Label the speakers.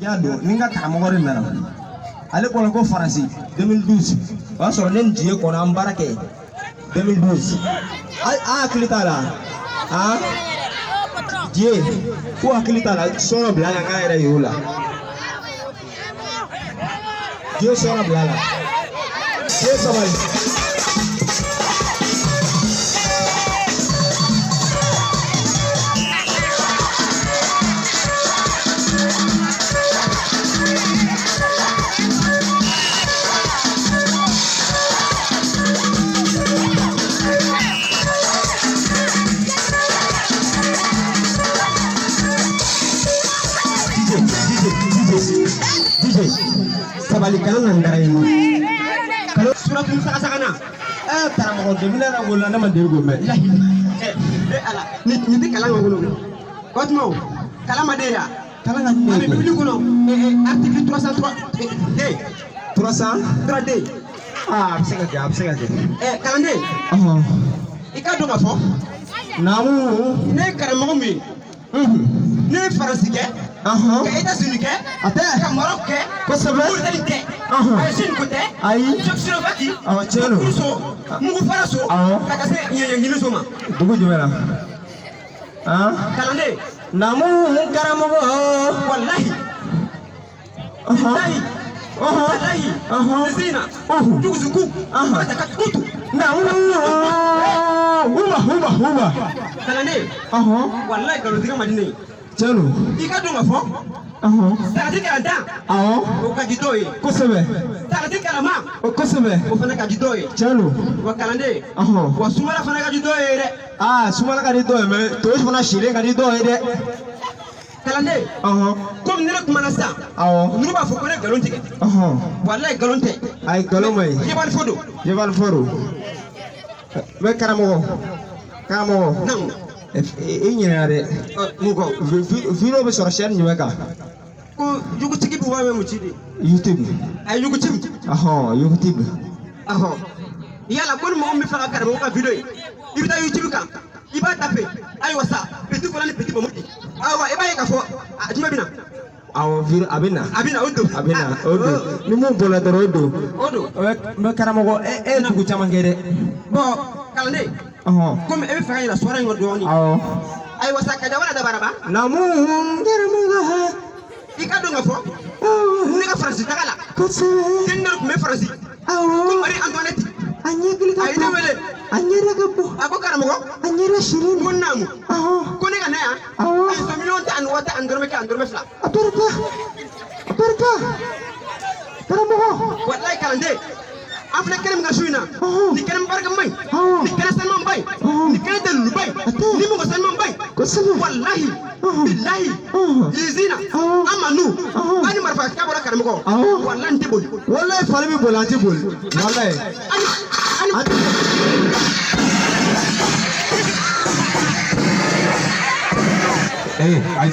Speaker 1: Y'a dɔn ni n ka karamɔgɔ de nana, ale kɔnɔ ko Faransi 2012, o y'a sɔrɔ ne ni Dieu kɔnɔ an baara kɛ 2012. A hakili t'a la, han Dieu ko hakili t'a la. Sɔrɔ bila la, n k'a yɛrɛ yir'u la. Dieu sɔrɔ bila la, Dieu sabali. DJ, DJ, DJ, DJ, sabali, kana na n dara ye. Kana
Speaker 2: Suratun sagasagana.
Speaker 1: Karamɔgɔ, depuis ne yɛrɛ wolola, ne ma deli k'o mɛn.
Speaker 2: Ala, nin tɛ kalan kɔnɔ o tuma, o kalan ma den ya.
Speaker 1: Kalan ka di ne
Speaker 2: A bɛ
Speaker 1: ye.
Speaker 2: Bibili kɔnɔ, article 303 D.
Speaker 1: 300
Speaker 2: 3 D.
Speaker 1: Aa, a bɛ se ka kɛ, a bɛ se ka kɛ.
Speaker 2: Kalanden, i ka dɔn ka fɔ
Speaker 1: Naamu.
Speaker 2: Ne ye karamɔgɔ min ye, ne ye Faransi kɛ, ka États-Unis kɛ,
Speaker 1: A tɛ.
Speaker 2: ka Maroc kɛ,
Speaker 1: Kosɛbɛ.
Speaker 2: Mauritanie kɛ. Ayi, Chine ko tɛ.
Speaker 1: Ayi.
Speaker 2: Tchécoslovaquie.
Speaker 1: Awɔ, tiɲɛ don.
Speaker 2: So mugu fara so.
Speaker 1: Awɔ.
Speaker 2: Ka taa se ɲɛɲini so ma.
Speaker 1: Dugu jumɛn na? Han.
Speaker 2: Kalanden.
Speaker 1: Naamu, karamɔgɔ.
Speaker 2: Walahi, bilahi, walahi, zina juguzugu ka kutu.
Speaker 1: Naamu. Huba huba huba.
Speaker 2: Kalanden, walahi, nkalontigɛ man di ne ye.
Speaker 1: Tiɲɛ don.
Speaker 2: I ka dɔn ka fɔ sagati kalantan, o ka di dɔw ye.
Speaker 1: Kosɛbɛ.
Speaker 2: Sagati kalama,
Speaker 1: O kosɛbɛ.
Speaker 2: o fana ka di dɔw ye.
Speaker 1: Tiɲɛ don.
Speaker 2: Wa kalanden, wa sumala fana ka di dɔw ye dɛ.
Speaker 1: Aa, sumala ka di dɔw ye, mɛ to fana silen ka di dɔw ye dɛ.
Speaker 2: Kalanden, komi ne kumana sisan, ninnu b'a fɔ ko ne nkalon tigɛ. Walahi, nkalon tɛ.
Speaker 1: Ayi, nkalon ma ɲi.
Speaker 2: Yebali fo don.
Speaker 1: Yebali fo don. Mɛ karamɔgɔ, karamɔgɔ.
Speaker 2: Naamu.
Speaker 1: I ɲinɛna dɛ.
Speaker 2: Mun kɔ?
Speaker 1: Vidéo bɛ sɔrɔ chaîne jumɛn kan?
Speaker 2: Ko yugutigi b'u b'a mɛn mun ci de?
Speaker 1: YouTube.
Speaker 2: A ye yugutigi.
Speaker 1: YouTube.
Speaker 2: Yala ko ni mɔgɔ min bɛ fɛ ka karamɔgɔ ka vidéo ye, i bɛ taa YouTube kan, i b'a taper, ayiwa sa, petit kɔnɔ ni petit Mamadi, ayiwa, i b'a ye k'a fɔ a jumɛn bɛ na?
Speaker 1: Awɔ, vidéo a bɛ na.
Speaker 2: A bɛ na, o don.
Speaker 1: A bɛ na, o don. Ni mun bɔra dɔrɔn, o don.
Speaker 2: O don.
Speaker 1: Mɛ karamɔgɔ, e ye dugu caman kɛ dɛ.
Speaker 2: Bɔn kalanden, komi e bɛ fɛ ka yɛlɛ soirée in kɔnɔ dɔɔnin, ayiwa sa, ka jawara dabaraba.
Speaker 1: Naamu, karamɔgɔ.
Speaker 2: I ka dɔn ka fɔ ne ka Faransi taga la, den dɔ tun bɛ Faransi ko Marie Antoinette.
Speaker 1: A ɲɛkili ka
Speaker 2: A ye ne wele.
Speaker 1: A ɲɛda ka bon.
Speaker 2: A ko karamɔgɔ.
Speaker 1: A ɲɛda silen.
Speaker 2: Ko naamu. Ko ne ka na yan.
Speaker 1: Awɔ.
Speaker 2: A ye sɔn miliyɔn 10 ni waa 10 ani dɔrɔmɛ 1 ani dɔrɔmɛ 2.
Speaker 1: A barika, a barika, karamɔgɔ.
Speaker 2: Walayi kalanden, an filɛ kɛnɛ min kan su in na, nin kɛnɛ barikama in, nin kɛnɛ sanumanba in, nin kɛnɛ daliluba in, nin mɔgɔ sanumanba in.
Speaker 1: Kosɛbɛ.
Speaker 2: Walahi, bilahi, lizina, amanu, an ni marifa bɔra karamɔgɔ. Walahi, n tɛ boli.
Speaker 1: Walayi, fali bɛ boli, an tɛ boli, walayi.
Speaker 2: Ani
Speaker 1: An tɛ.
Speaker 3: Ayi.